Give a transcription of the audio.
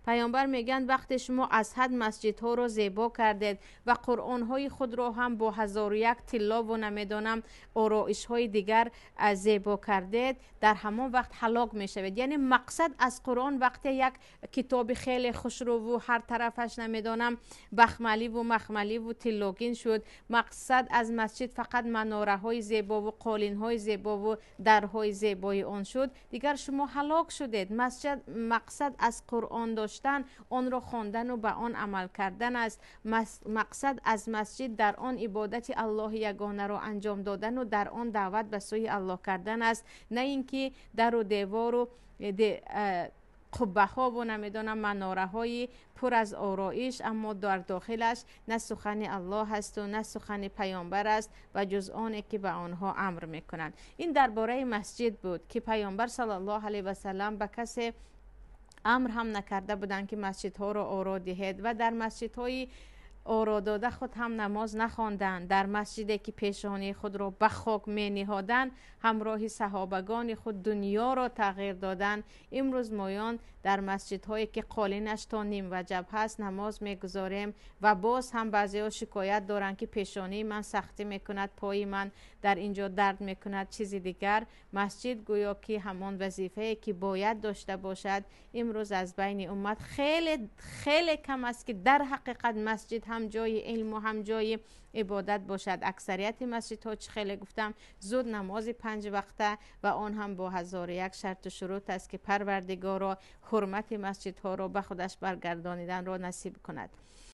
Паёмбар мегӯянд вақте шумо аз ҳад масҷидҳоро зебо кардед ва қуръонҳои худро ҳам бо 1001 тиллову намедонам ороишҳои дигар зебо кардед, дар ҳамон вақт ҳалок мешавед. Яъне мақсад аз қуръон вақте як китоби хеле хушрӯву ҳар тарафаш намедонам бахмаливу махмаливу тиллогин шуд, мақсад аз масҷид фақат манораҳои зебову қолинҳои зебову дарҳои зебои он шуд, дигар шумо ҳалок шудед. Масҷид мақсад аз қуръон доштан онро хондану ба он амал кардан аст. Мақсад аз масҷид дар он ибодати Аллоҳи ягонаро анҷом додану дар он даъват ба сӯи Аллоҳ кардан аст, на ин ки дару девору қуббаҳову намедонам манораҳои пур аз ороиш, аммо дар дохилаш на сухани Аллоҳ ҳасту на сухани паёмбар аст ва ҷуз оне ки ба онҳо амр мекунанд. Ин дар бораи масҷид буд ки паёмбар саллаллоҳу алайҳи васаллам ба касе амр ҳам накарда буданд ки масҷидҳоро оро диҳед ва дар масҷидҳои оро дода худ ҳам намоз нахонданд. Дар масҷиде ки пешонии худро ба хок мениҳоданд, ҳамроҳи саҳобагони худ дунёро тағйир доданд. Имрӯз моён дар масҷидҳое ки қолинаш то ним ваҷаб ҳаст намоз мегузорем ва боз ҳам баъзеҳо шикоят доранд ки пешонии ман сахтӣ мекунад, пои ман дар ин ҷо дард мекунад, чизи дигар. Масҷид гӯё ки ҳамон вазифае ки бояд дошта бошад имрӯз аз байни уммат хеле хеле кам аст ки дар ҳақиқат масҷид ҳам ҷои илму ҳам ҷои ибодат бошад. Аксарияти масҷидҳо, чӣ хеле гуфтам, зуд намози 5 вақта ва он ҳам бо 1001 шарту шурут аст ки Парвардигоро ҳурмати масҷидҳоро ба худаш баргардониданро насиб кунад.